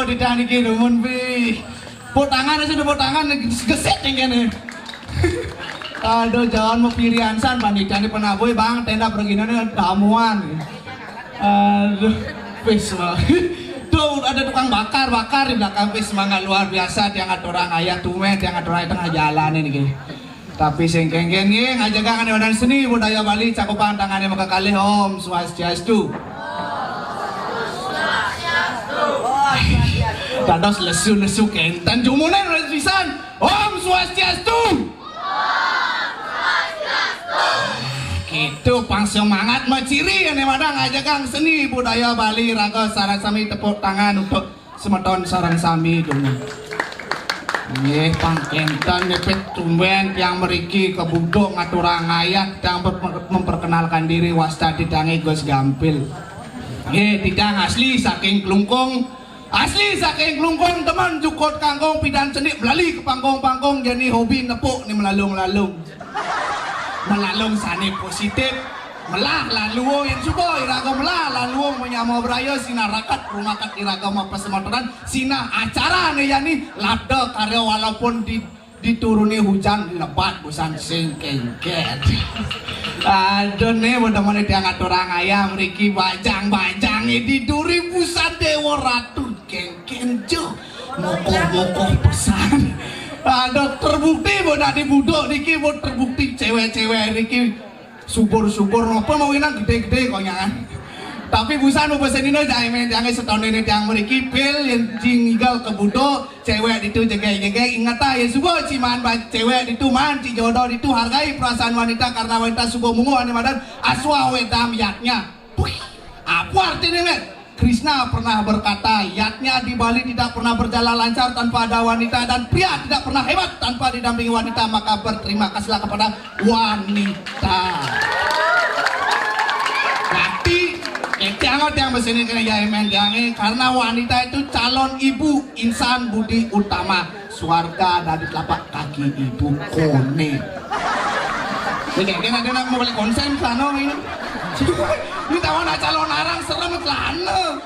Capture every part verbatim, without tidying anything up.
Titah niki dumun, pi. Tepuk tangan, sing tepuk tangan, gesit nih kene. Aduh, jangan mau piriansan, panitiane penabuh, Bang, tenda perginane damuan. Aduh, wis, Bang. Tuh, ada tukang bakar, bakar di belakang, wis, semangat luar biasa, tiang aturang ayah, tumeh, tiang aturang ayah tengah jalan ini, gini. Tapi sing kengken nggih, ngajegang ane wadan seni budaya Bali, cakupan tangane makakalih, Om Swastiastu. Dados lesu-lesu kenten jumune leres pisan. Om Swastiastu. Gitu pang semangat maciri ane wadan ngajegang seni budaya Bali, raga sareng sami tepuk tangan untuk semeton sareng sami dulu. Nggih, pang kenten nepit tumben tiang mriki kebuduk ngaturang ayat, tiang ber-, memperkenalkan diri, wasta titange Gus Gampil. Nggih, titang asli saking Klungkung, asli saking Klungkung, temen jukut kangkung, pidan cenik melali ke pangkung-pangkung, jani hobi nepuk ni melalung-lalung. Melalung sane positif, melah lan luwung yen suba iraga melah lan luwung menyama braya, sinah raket rumaket iraga mapasemeton, sinah acarane yani labda karya walaupun di-, dituruni hujan lebat busan sing kengken. Aduh ne, mudah-mudahan tiang aturang ayah mriki bajang-bajange diduri busan Dewa Ratu kengken jo. Mokoh-mokoh pesan. Aduh, terbukti bo nak dibuduk niki, bo terbukti cewek-cewek niki subur-subur napa mawinan gede-gede konyangan. Tapi busan bebesenina jai men jange setone ne tiang mriki pil yen jinggal kebuduk cewek ditu jegeg-jegeg, ingeta yen suba ciman ba-, cewek ditu man ci jodoh ditu, hargai perasaan wanita karena wanita suba mungu ane madan aswa wedam yatnya. Puih. Apa artine, men? Krishna pernah berkata, yatnya di Bali tidak pernah berjalan lancar tanpa ada wanita dan pria tidak pernah hebat tanpa didampingi wanita, maka berterima kasihlah kepada wanita. Berarti, eh, tiang, tiang besini kena jai men tiange, karena wanita itu calon ibu insan budi utama. Swarga ada di telapak kaki ibu kone. Ini kayaknya nanti nak mau balik konsen sana ini. Ini tahu nak calon arang serem celana.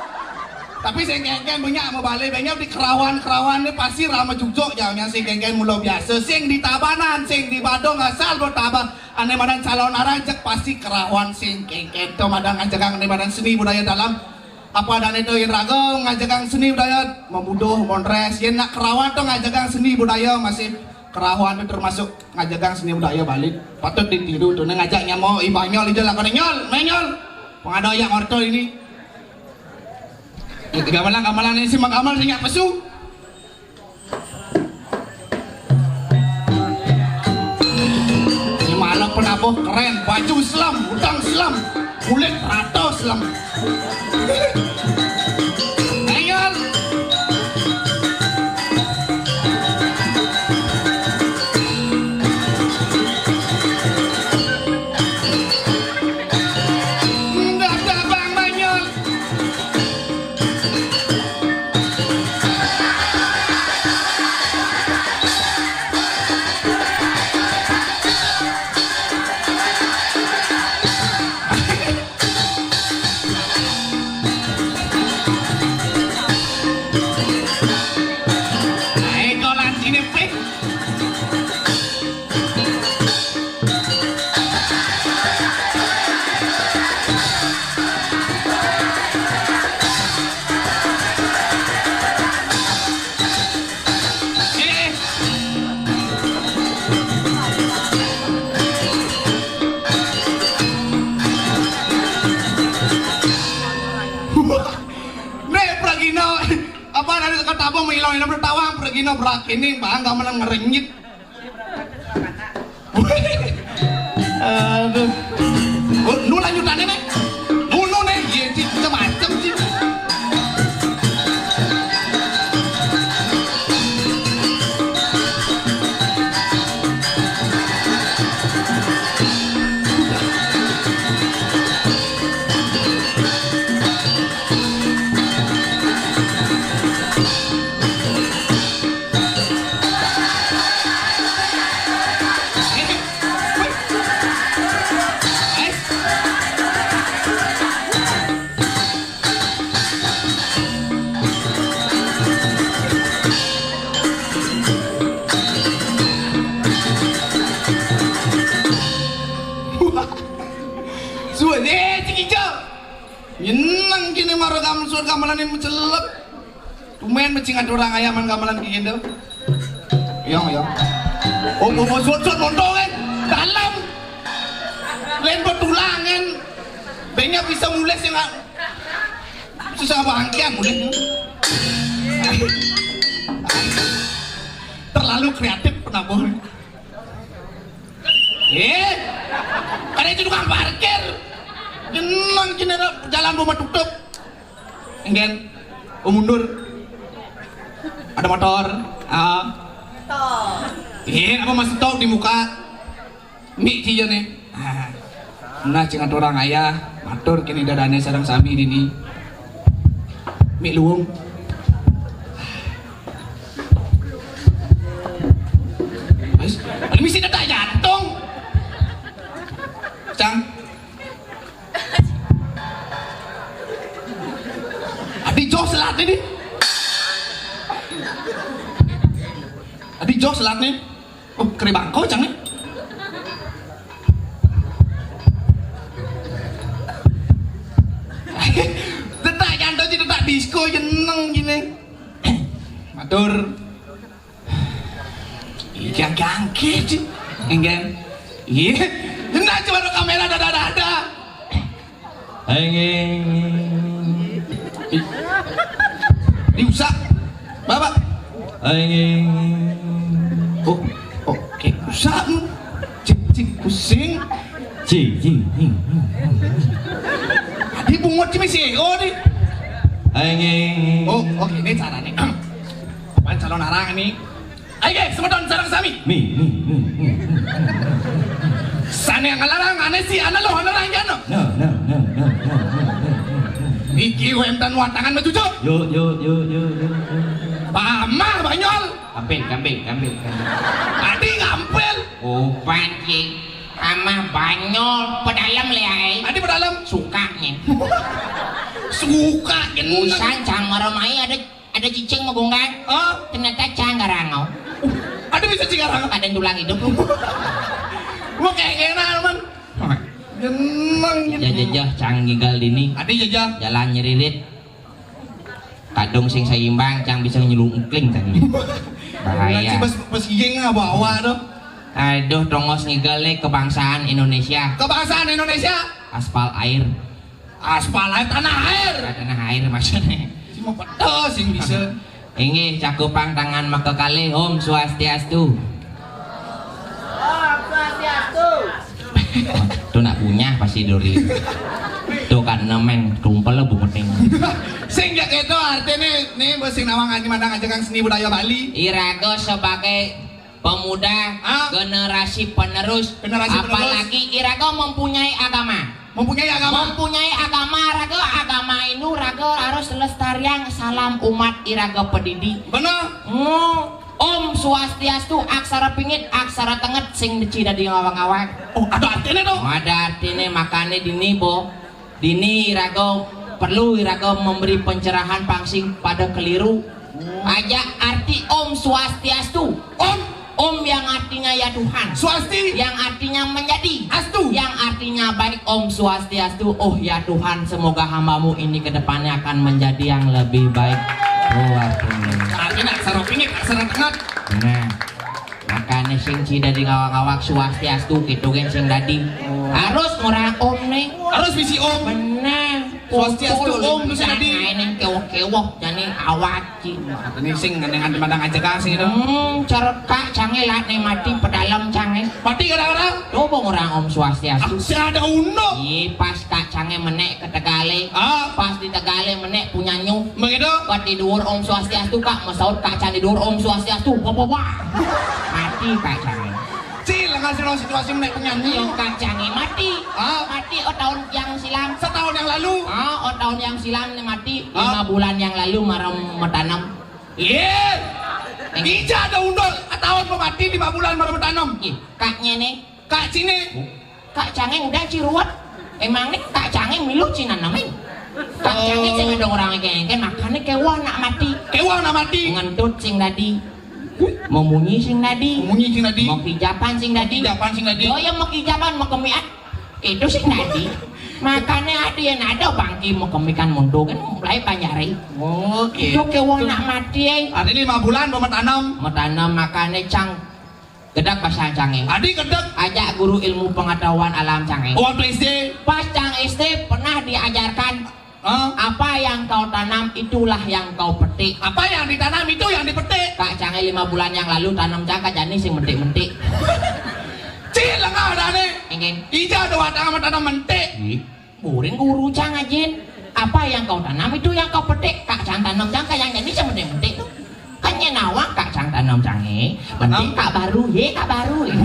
Tapi sing kengken banyak mau balik, banyak di kerawan-kerawan ini pasti rame jujuk jauhnya sing kengken mula biasa. Sing di Tabanan, sing di Badung asal bertabah. Ane madan calon arang cek pasti kerawan sing kengken to madan ngajegang ane madan seni budaya dalam. Apa adane to yen raga ngajegang seni budaya, mamuduh, mondres, yen nak kerawan to ngajegang seni budaya masih kerawan to termasuk ngajegang seni budaya Bali. Patut ditiru to, ne ngajak nyama, "Ih, Bang Nyol, ija lakone Nyol, me Nyol." Pengada yak orto ini. Gamelan, gamelan ini sih magamal sing nyak pesu. Ini malah penabuh keren, baju selam, udang selam, kulit rata selam. Ayo. Ndak ada Bang Manyun. Ae kolan sini, Pik. Nek pragina, apa nanti kata apa mau ilang ini bertawang pragina berak ini bangga menang ngerenyit. Aduh. Oh, nu lanjutane, Nek. Nu, nu, Nek. Iya, Cik. Macem-macem, Cik. Suwe, eh, cik ijo. Nyeneng kene maro gamelan, suwe gamelan ini mencelep. Tumen mecing ada orang ayaman gamelan kayak gitu. Yong, yong. Oh, mau, mau suwe, suwe, montong, eh. Dalam. Lain betulangan. Banyak bisa mulai sih, nggak. Susah bangkian mulai. Terlalu kreatif penabur. Eh, ada itu tukang parkir. Jeneng jeneng jalan rumah tutup. Enggen, oh, mundur. Ada motor. Ah. Eh, apa masih tau di muka? Mik cia nih. Ah. Nah, cing ada orang ayah, matur kene dadane sareng sami dini. Mik luwung. Wis, mesti tetak jantung. Cang. Adi jos selat ini. Adi jos selat nih. Oh, kere bangko cang nih. Tetak jantung sih, tetak disco jeneng gini. Matur. Iya, gangke sih. Enggen. Iya. Enak cuma ada kamera dada-dada. Enggen. Ih. Diusap. Bapak. Enggen. Oh, oh, kayak usap. Cik, cik, pusing. Cik, cik, cik. Tadi bungut sih masih, oh, nih. Enggen. Oh, oke, ini caranya. Apaan calon arang nih? Ayo, semeton sareng sami. Mi, mi, mi, mi, mi. Sane ngalarang ane si ana lo ana ranjano. No, no, no, no, no, no, no, no. Iki wem tan watangan mecucuk. Yo, yo, yo, yo, yo, yo. Pamah banyol. Kampil, kampil, kampil, kampil. Adi ngampil. Oh, pancing. Pamah banyol. Pedalem le ae. Adi pedalem. Sukanya. Sukanya. Usan cang maromai ada Ada cicing megunggang. Oh. Ternyata cang garangau. Ada bisa cing garangau? Ada tulang hidup. Mau kayak enak, man. Jeneng. Ya jajah cang ngigal dini. Ada jajah. Jalan nyeririt. Kadung sing seimbang, cang bisa nyelungkling tadi. Bahaya. Nanti pas, pas geng apa awak tuh? Aduh, tongos ngigal nih kebangsaan Indonesia. Kebangsaan Indonesia. Aspal air. Aspal air, tanah air. Ah, tanah air maksudnya. Si mau pedes yang bisa. Inggih, cakupang tangan maka kalih. Om Swastiastu. Om Swastiastu. Tuh nak punya pasti duri. Tuh kan nemen tumpel bunguting. Sing ya gitu artinya nih bos sing nawang aja mandang aja kang seni budaya Bali. Iraga sebagai pemuda, ah, generasi penerus, generasi penerus. Apalagi iraga mempunyai agama. Mempunyai agama. Mempunyai agama, raga agama inu, raga harus lestariang salam umat iraga pedidi. Benar. Hmm. Om Swastiastu, aksara pingit, aksara tenget, sing deci dadi ngawang-awang. Oh, ada artinya dong. Ada artinya, makanya dini, bo. Dini iraga perlu iraga memberi pencerahan pangsing pada keliru. Aja arti Om Swastiastu. Om. Om yang artinya ya Tuhan. Swasti. Yang artinya menjadi. Astu. Yang artinya baik. Om Swastiastu. Oh ya Tuhan, semoga hambamu ini ke depannya akan menjadi yang lebih baik. Oh, artinya. Artinya, sarapingit, sarap tengah. Nah. Makanya sing ci dadi ngawak-ngawak Swastiastu gitu kan sing dadi. Harus ngurang om nih. Harus bisi om. Benar. Swastiastu om, terus dadi. Nah, ini kewok-kewok, jadi awak ci. Ini sing ngeneng ada madang aja kasih dong. Hmm, cara kak cange lah nih mati pedalem cange. Mati kadang-kadang. Coba ngurang om Swastiastu. Ah, si ada uno. Iya, pas kak cange menek ke Tegale. Ah. Pas di Tegale menek punya nyu. Begitu. Buat di dhuwur Om Swastiastu, Kak, mesaut kak can di dhuwur Om Swastiastu. Wah, wah, wah. Mati kak cange. Cil, ngasih lo situasi menek punya nyu. Yo kak cange mati. Ah. Mati oh tahun yang silam. Setahun yang lalu. Ah, oh tahun yang silam nih mati. Ah. Lima bulan yang lalu marem metanam. Iya. Ija ada undol, tahun mau mati lima bulan marem metanam. Ih, kaknya nih. Kak Cine. Kak Cangeng udah ciruat. Emang nih Kak Cangeng milu Cina namin. Kak Cangeng sing ada orang kayak kan makanya kewah nak mati. Kewah nak mati. Ngentut sing dadi. Memunyi sing dadi. Memunyi sing dadi. Mau kijapan sing dadi. Kijapan sing dadi. Yo yang mau kijapan mau kemiat. Itu sing dadi. Makane adi yen ada bangki mekemikan mundu kan mulai panjari. Oke. Yo ke wong nak mati, eh. Adi lima bulan mau metanem. Metanem makane cang gedek pasang cange. Adi gedek. Ajak guru ilmu pengetahuan alam cange. Waktu S D. Pas cang S D pernah diajarkan, hah? Apa yang kau tanam, itulah yang kau petik. Apa yang ditanam, itu yang dipetik. Kak cange lima bulan yang lalu tanam cang kak jani sing mentik-mentik. Cik, lengah dah ni. Engken. Ija ada watang sama tanam mentik. Ih, burin guru cang ajin. Apa yang kau tanam, itu yang kau petik. Kak cang tanam cang kak yang jani sing mentik-mentik tu. Kan nyen awang kak cang tanam cange. Mentik kak baru, ye kak baru, eh.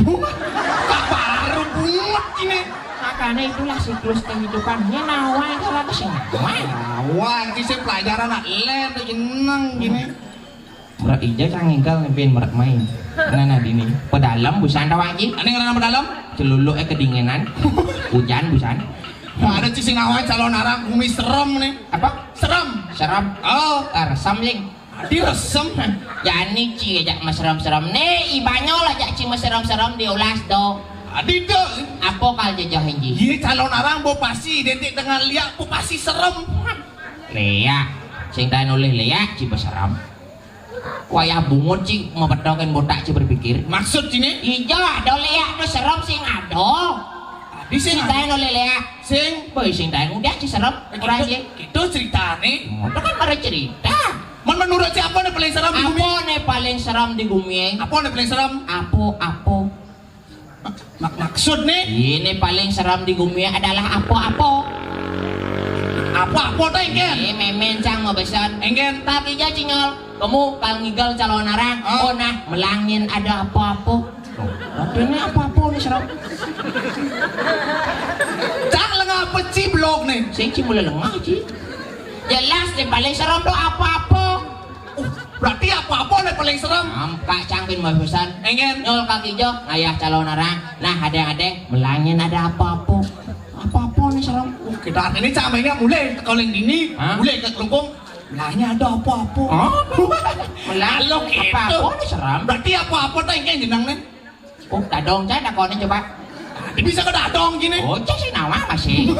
Kak baru bungut ini. Makanya itulah siklus kehidupan. Nyen awang itu lagu sing awang. Awang, sisi pelajaran nak len tu jeneng gini. Merak ija cang enggal ngebin merak main. Nana dini. Pedalam busan tawang ji. Ane ngarana pedalam? Celuluk eh kedinginan. Hujan busan. Ada ci sing awang calon arang bumi serem nih. Apa? Serem. Serem. Oh. Ah, resem, Jing. Adi resem. Jani ci ajak mesrem-serem. Ne, ibanyo lah ajak ci mesrem-serem di ulas do. Adi do. Apo kal jejoh inji? Ye calon arang bo pasi identik dengan liak, bo pasi serem. Liak. Sing taen oleh liak ci beserem. Wayah bungut ci mepetoken botak ci berpikir. Maksud cine? Ijo ado liak do serem sing ado. Adi sing taen oleh liak. Sing? Boy, sing taen udah ci serem. Eh, ora gitu, aja. Gitu ceritane. Itu kan baru cerita. Mon menurut siapa nih paling serem di bumi? Apa nih paling serem di bumi? Apa nih paling serem? Apo-apo. Mak-, maksud nih? Ini paling serem di bumi adalah apo-apo. Apo-apo tuh engken? Ini memen cang mau pesan. Engken. Tapi ja cingol. Kamu kalau ngigel calon arang, oh, nah, melangin ada apo-apo. Tapi ini apo-apo nih serem. Cang lengah peci blok nih. Sing ci mulai lengah ci. Jelas nih paling serem tuh apo-apo. Uh, berarti apo-apo nih paling serem. Nampak cang bin mau pesan. Engken. Nyol kaki jo, ngayah calon arang. Nah, adeng-adeng, melangin ada apo-apo. Apo-apo nih serem. Uh, kita artinya cang mainnya mulai ke Koleng Dini, hah? Mulai ke Kelungkung. Melangin ada apo-apo. Hah? Melangin apa-apa nih serem. Berarti apo-apo tuh engken jeneng nih. Oh, dadong cang takone coba. Dia bisa ke dadong gini. Oh, cang sing nawang masih.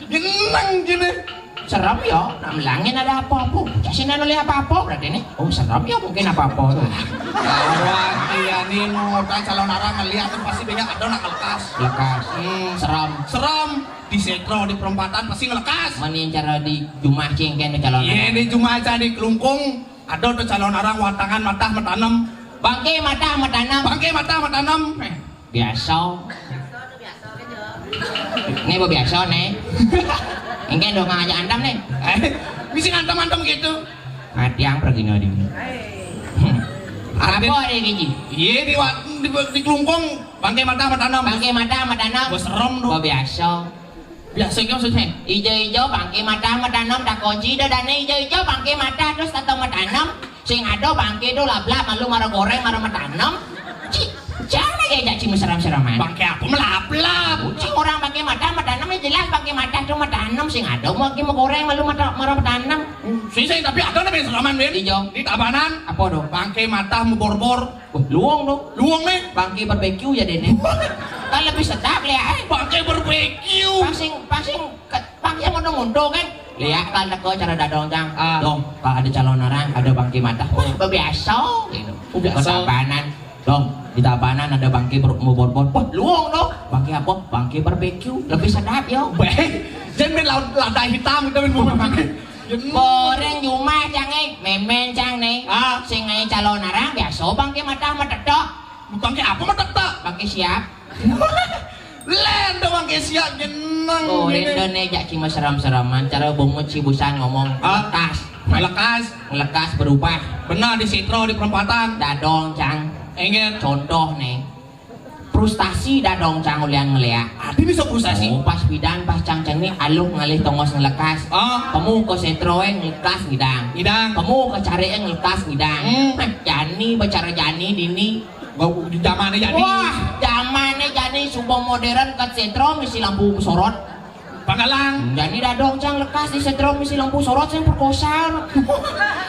Jeneng gini. Serem ya, nah melangin ada apo-apo. Cang sing noleh apo-apo berarti nih. Oh, serem ya mungkin apo-apo tuh. Awak iya nih mau kan calon arang ngeliat tuh pasti banyak ada nak lekas. Lekas. Hmm, serem. Serem. Di setro, di perempatan pasti ngelekas. Mending cara di jumah cingken calon arang. Iya, di jumah aja di Kelungkung. Ada tuh calon arang watangan matah metanem. Bangke matah metanem. Bangke matah metanem. Eh, biasa. Nih, biasa nih. Engken dong ngajak antam nih. Eh, bisa ngantem-antem gitu. Mati yang pergi nodi. Apa ada gigi? Iya, di, wa- di, di Kelungkung bangke matah metanem. Bangke matah metanem. Gua serem tuh. Gua biasa. Biasa iki maksudnya? Ijo-ijo bangke matah metanem, tak kunci dadane ijo-ijo bangke matah terus tato metanem. Sing ado bangke do lablab malu mara goreng mara metanem. Ci, jangan aja ajak ci mesram-seraman. Bangke apa melablab? Ci orang bangke matah metanem ya jelas bangke matah do metanem. Sing ado bangke megoreng malu mata- mara metanem. Sing sing tapi ada nih mesraman, Win. Ijo. Di Tabanan. Apa do? Bangke matah meborbor. Wah, luwung to. Luwung nih. Bangke barbeque ya dene. Kan lebih sedap ya, eh. Bangke barbeque. Pasing, pasing, ke- pasing ngono-ngono kan. Lihat kan teko cara dadong cang. Ah. Dong, kalau ada calon orang, ada bangke matah. Wah, biasa gitu. Oh, biasa. Tabanan. Dong, di Tabanan ada bangke ber- mau borbor. Wah, luwung to. Bangke apa? Bangke barbeque. Lebih sedap ya. Beh, jangan main laut lada hitam kita main borbor. Goreng jumah cang eh, memen cang nih. Ah. Sing ae calon arang biasa bangke matah metetok. Bangke apa metetok? Bangke siap. Lendo bangke siap jeneng. Goreng gini. Done jak ci mesram-seraman cara bungut ci busan ngomong. Ah. Lekas. Lekas. Lekas berubah. Benar di sitro di perempatan. Dadong cang. Engken. Contoh nih. Frustasi dadong cang ulian ngeleak. Adi bisa frustasi. Oh, pas pidan pas cang cang ni aluh ngalih tongos ngelekas. Ah. Kamu ke setroe ngelekas ngidang. Ngidang. Kamu ke care ngelekas ngidang. Hmm. Nah, jani bicara jani dini. Gua di zamannya jani. Wah, zamannya jani suba modern ke setro misi lampu sorot. Panggalang. Jani dadong cang lekas disetrum misi lampu sorot sing perkosa.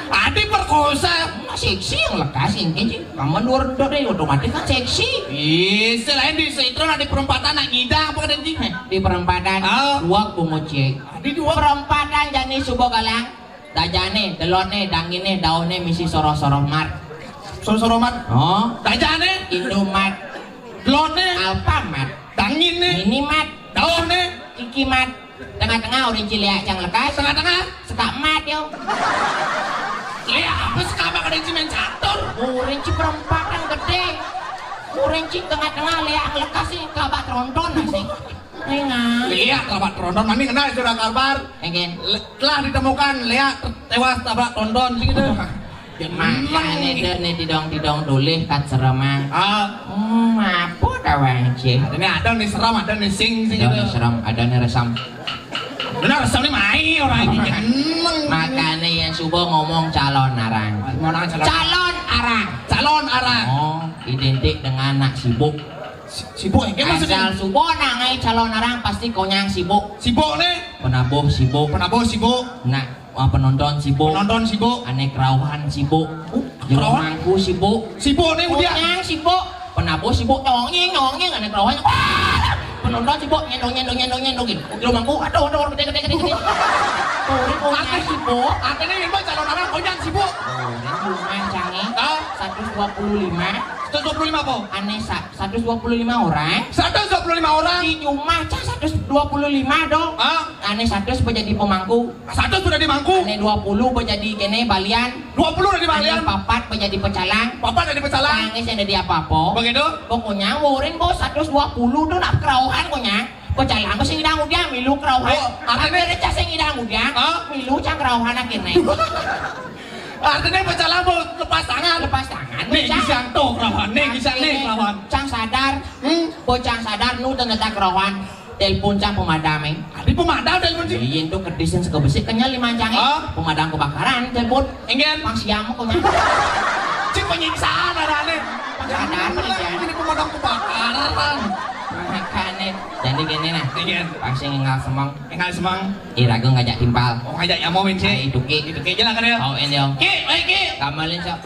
Adi perkosa. Nah, seksi yang lekas ini sih. Kamu dua dodok deh, otomatis kan seksi. Ih, selain disetrum, adi perempatan nak ngidang apa kadén sih? Di perempatan, ah, dua bungut cek. Adi dua. Perempatan jani suba galang. Dajané, deloné, danginé, daoné misi soroh-soroh mat. Soroh-soroh mat. Oh. Dajané. Indomat. Deloné. Alfamart. Danginé. Minimat. Daoné. Kikimat. Tengah-tengah orang cilik cang lekas. Tengah-tengah. Sekak mat yo. Léak apa sekak mat kadén sing main catur? Orang ci perempatan gedé. Orang ci tengah-tengah léak lekas sih kabak tronton sih. Ringan. Léak kabak tronton, mami kenal surat kabar. Enggén. Le-, telah ditemukan léak tewas tabrak tronton sing gitu. Makanya deh nih didong-didong dolih kat seremang. Ah. Hmm, apa dah wajib? Ada nih, ada nih serem, ada nih sing, sing gitu. Ada nih serem, ada nih resam. Benar, resam nih mai orang ini. Makanya yang suba ngomong calon arang. Mau nang calon. Calon arang. Calon arang. Oh, identik dengan nak sibuk. Si-, sibuk, ya, maksudnya? Asal suba nangai calon arang pasti konyang sibuk. Sibuk nih. Penabuh sibuk. Penabuh sibuk. Nak, ah, penonton sibuk. Penonton sibuk. Ané kerauhan sibuk. Oh, jero kerauhan? Mangku sibuk. Sibuk nih, udah. Konyang sibuk. Penabuh sibuk, nyongnyeng, nyongnyeng, ané kerauhan. Wah! Penonton sibuk, nyendong, nyendong, nyendong, nyendong, gitu. Jero mangku, aduh, aduh, gedé, gedé, gedé, gedé. Tuh, ini konyang sibuk. Artinya, artinya, ini mah calon arang konyang sibuk. Oh, ini rumah cangé. Ah? Seratus dua puluh lima. Seratus dua puluh lima apa? Ané sa-, seratus dua puluh lima orang. Seratus dua puluh lima orang. Di rumah cang seratus dua puluh lima dong. Ah? Ané seratus bejadi pemangku. Seratus sudah dimangku. Ané dua puluh bejadi kéné balian. Dua puluh udah dibalian. Ané papat bejadi pecalang. Papat udah dipecalang. Cang sing dadi apa-apa. Begitu? Pokoknya wurin bos seratus dua puluh tuh nak kerauhan pokoknya. Pecalang sing ngidang udiang, milu kerauhan. Oh, artinya akhirnya cang sing ngidang udiang. Hah? Milu cang kerauhan akhirnya. Artinya pecalang mau lepas tangan. Lepas tangan. Nih, cang. Gisang tuh kerauhan. Nih, gisang nih kerauhan. Cang sadar. Hmm? Bocang sadar, nu tanda kerauhan. Telepon cang pemadam, eh. Adi pemadam telepon sih? Iya, itu kerdis yang suka besi kenyal lima cang, eh. Hah? Pemadam kebakaran, telepon. Enggak. Pang siam kok, nyang. Cik penyiksaan ada aneh. Pang sadar, pang siam. Ini pemadam kebakaran. Makanya, jadi gini nah. Enggak. Pang sing nginggal semeng. Nginggal semeng. Iraga ngajak timpal. Oh, ngajak nyamo, Min, sih. Ai, itu ki. Itu ki, jelas kan ya? Kau, Enyo. Ki, baik, ki. Kamalin, sok.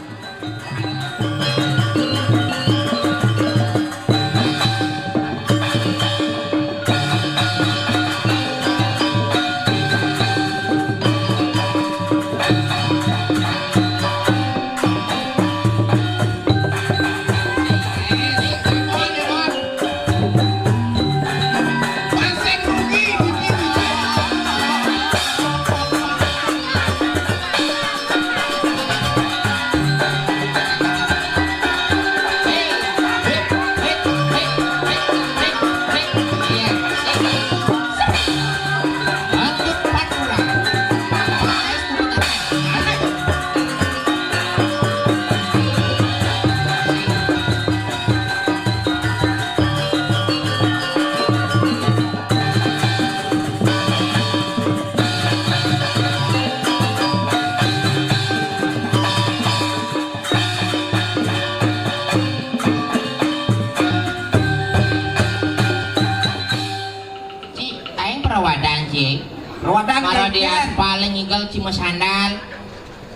Ci, aing perawadan, Ci. Perawadan. Mara di kengken. Aspal ngigel ci masandal.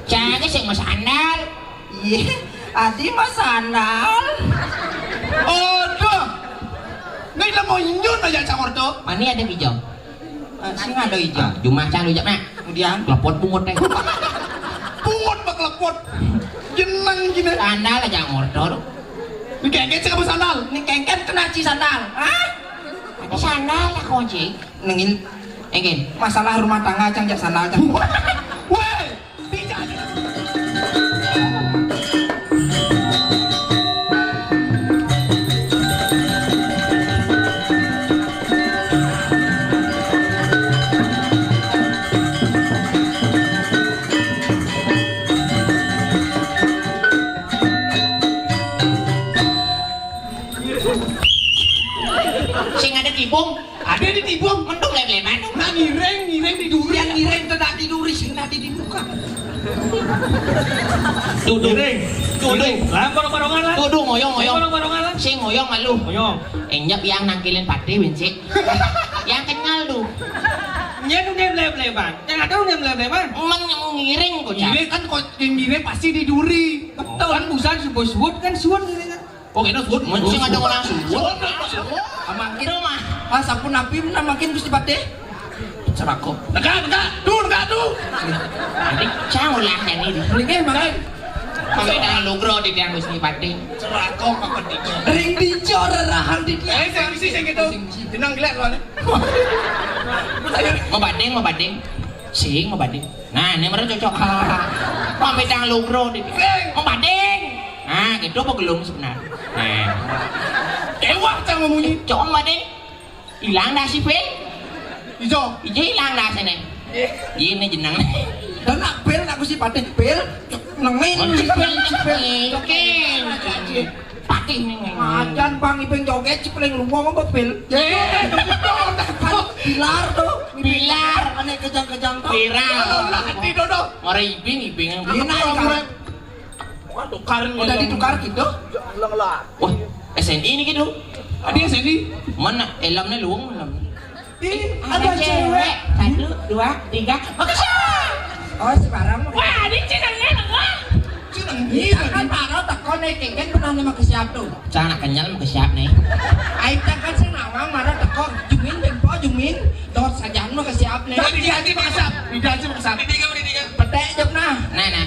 Cang sing masandal. Iya, adi masandal. Aduh. Nggak ada mau nyun aja cang orto. Mani ada hijau. Eh, sing ada hijau. Ah, jumah cang rujak nak. Kemudian? Kelepot bungut teh. Bungut bak kelepot. Jeneng gini. Sandal aja ngorto. Ini kengken sing sandal. Ini kengken kena ci sandal. Hah? Ada sandal lah kunci. Nengin. Engin. Masalah rumah tangga cang jak sandal cang. Weh. Sing ada tibung. Ada di tibung. Mendung lem-leman. Nah, ngiring, ngiring di duri. Yang ngiring teu dadi duri, sing dadi dibuka. Tuduh. Ngiring. Tuduh. Ngiring. Lah, barong-barongan lah. Tuduh, ngoyong, ngoyong. Barong-barongan lah. Sing ngoyong malu. Ngoyong. Enyep yang nangkilin pati, wincik. Yang kenyal tuh. Nyén udah beleban. Yang ada udah beleban. Men yang mau ngiring kok, Cak. Ngiring kan kok, yang ngiring pasti di duri. Betul. Kan busan sebut-sebut kan suan ngiring kan. Oh, kena sebut. Men sing ada orang sebut. Sebut, sebut. Ah, makin. Aduh, mah. Ah, sampun napi, nah, makin Gusti Patih. Celaka. Tegak, tegak. Tuh, tegak tuh. Adik, cang ulah ini. Mending makin. Sampai dengan lugro di tiang Gusti Patih. Celaka, Pak Patih. Ring dijo rerahan di tiang. Eh, sing misi, sing gitu. Jenang gelek soalnya. Mau banding, mau banding. Sing, mau banding. Nah, ini mereka cocok. Sampai dengan lugro di tiang. Mau banding. Nah, gitu apa belum sebenarnya? Nah. Kewah cang ngomongnya. Cok, mau banding. Ilang dah si Pil. Ijo. Ijo ilang dah sini. Ini jeneng. Dan nak Pil, nak Gusti Patih Pil. Nengin si Pil, si Pil. Oke. Patih nih. Macan Bang Iping joget, si paling luwung apa Pil? Eh, kan bilar tuh. Bilar. Aneh kejang-kejang tuh. Viral. Lah, hati dodo. Orang Iping, Iping yang ini kan. Wah, tukar. Oh, tadi tukar gitu? Ulang lah. Wah, S N I ini gitu. Ada S N I? Mana? Helmnya luwung, helm. Ih, ada cewek. Satu, dua, tiga. Makasih. Oh, sekarang. Wah, ini jenengnya apa? Jeneng. Iya, kan baru teko nih, kengken pernah nama ke siap tuh. Cang nak kenyal mau ke siap nih. Aing téh kan sing nawang marah teko jungin bengko jungin. Dot sajaan mah ke siap nih. Nah, di haji makasap, di haji makasap. Di tiga, di tiga. Petek jawab nah. Nah, nah.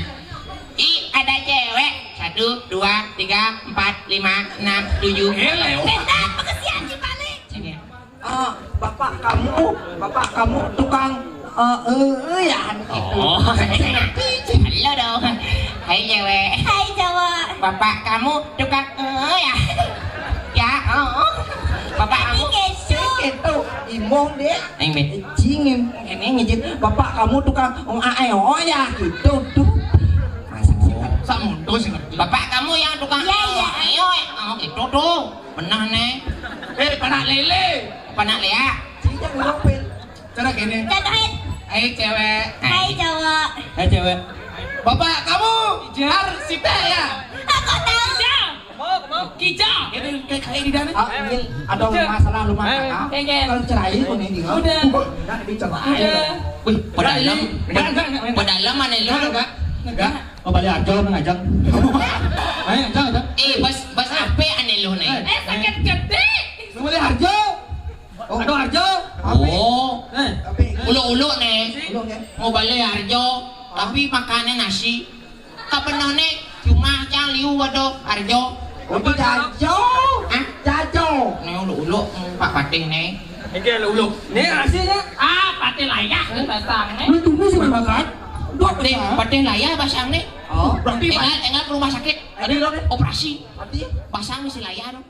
I, ada cewek. Satu, dua, tiga, empat, lima, enam, tujuh. Eh, lewat. Bentar, makasihan si Pali. Sini ya. Ah, bapak kamu, bapak kamu tukang eh eh, eh, ya. Oh. Halo dong. Hai cewek. Hai cowok. Bapak kamu tukang eh ya. Ya, oh. Bapak kamu. Ini kesu. Itu imong deh. Aing bet. Cingin ini ngijit. Bapak kamu tukang oh, ah, eh, oh ya gitu tuh. Masak sih. Samundo sih ngerti. Bapak kamu yang tukang. Iya, iya. Ayo, eh, oh gitu tuh. Benar nih. Eh, panak lele. Panak lea. Sing yang ngopil. Cara gini. Contohin. Hai cewek. Hai cowok. Hai cewek. Bapak kamu Ija. Arsita ya? Aku tahu. Ija. Ija. Ini kayak kayak di dalam. Ah, ini ada masalah rumah tangga. Kengken. Kalau cerai pun ini. Udah. Enggak dicerai. Udah. Wih, pada dalam. Enggak, enggak, enggak. Pada dalam mana lu? Enggak, enggak. Enggak. Oh, balik aja ngajak. Ayo, ajak, ajak. Eh, bos, bos apa aneh lu nih? Eh, sakit gede. Lu balik Harjo. Oh, aduh Harjo. Oh. Eh, ulu-ulu nih. Ulu, ya. Mau balik Harjo, tapi makannya nasi. Kapan nih cuma cang liu waduh Harjo. Oh, itu Jajo. Hah? Jajo. Nih ulu-ulu Pak Patih nih. Ini ulu-ulu. Nih hasilnya. Ah, Patih layah nih basang nih. Lu tunggu sih makan. Patih, Patih layah basang nih. Oh, berarti enggak, enggak ke rumah sakit. Ada operasi. Patih. Basang nih si layah dong.